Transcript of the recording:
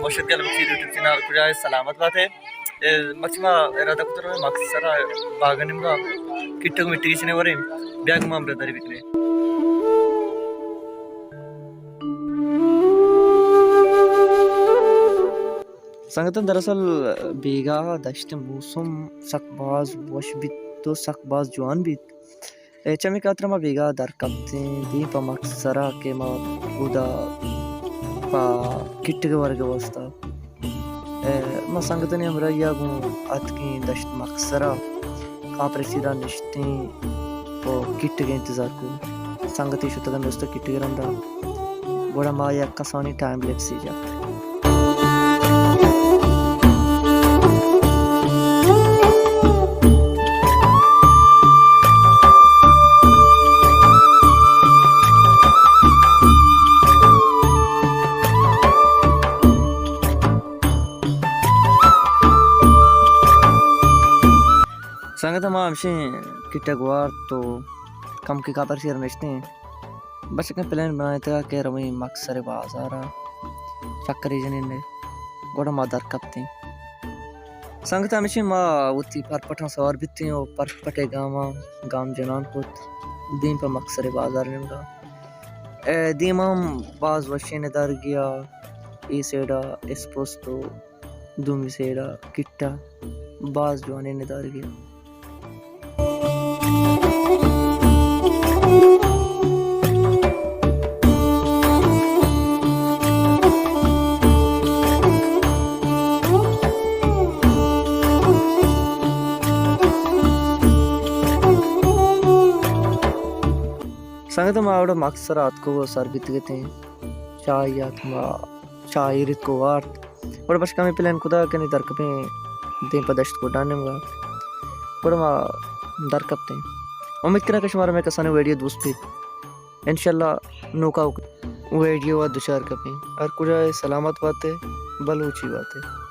مرشد گل بخشی YouTube channel, کجا ئے؟ سلامت بات ئے۔ اے، مرچی ما ارادہ کتگ مکسر ءِ باگ ءِ نیمگا کٹگ مٹگی چنے وریں، بیا گوں ما ہمراہداری بکنے۔ سنگتاں، دراصل بیگاہ ءَ دشت ءِ موسم سک باز وش بیت ءُ سک باز جوان بیت۔ اے چمے خاطر ءَ ما بیگاہ ءَ در کپتیں دیم پہ مکسر ءَ کہ ما اودا پہ کٹگ ءِ ورگ ءِ واستہ۔ اے ما سنگتانی ہمراہی ءَ گوں اتکیں دشت مکسر ءَ کاپر ءِ سیرا نشتیں ءُ کٹگ ءِ انتظار کو۔ سنگتے شتگ انت دوست کٹگ ءِ رندا۔ گڑا ما یک کسانیں ٹائم لیپسے جت۔ سنگت، ما ہمشیں کٹگ وارت ءُ کمکے کاپر ءِ سیرا نشتیں۔ بچکاں پلان بنائینتگ کہ رویں مکسر ءِ بازار ءَ چکرے جنیں، گڑا ما در کپتیں۔ سنگت، ہمشیں ما وتی پرپٹاں سوار بیتیں ءُ پرپٹ ءِ گاماں گام جنان کت دیم پہ مکسر ءِ بازار ءِ نیمگا۔ اے دیم ءَ ہم باز وشیں ندارگے ءَ، اے سائیڈ ءَ اسپوست ءُ دومی سائیڈ ءَ کٹا، باز جوانیں ندارگے۔ سنگت، ما اوڑا مکسر ءَ اتکگ ءُ سر بیتگ اتیں، چاہ یات، ما چاہ ایرت کو وارت۔ گڑا بچکاں ہمے پلان کتا کہ نی در کپیں دیم پہ دشت گڈان نیمگا۔ گڑا ما در کپتیں۔ امید کناں کہ شمارا مئے کسانیں ویڈیو دوست بیت۔ انشاءاللہ نوکا ویڈیو ءَ دوچار کپیں۔ ہر کجا ئے سلامت بات ئے، بلوچی بات ئے۔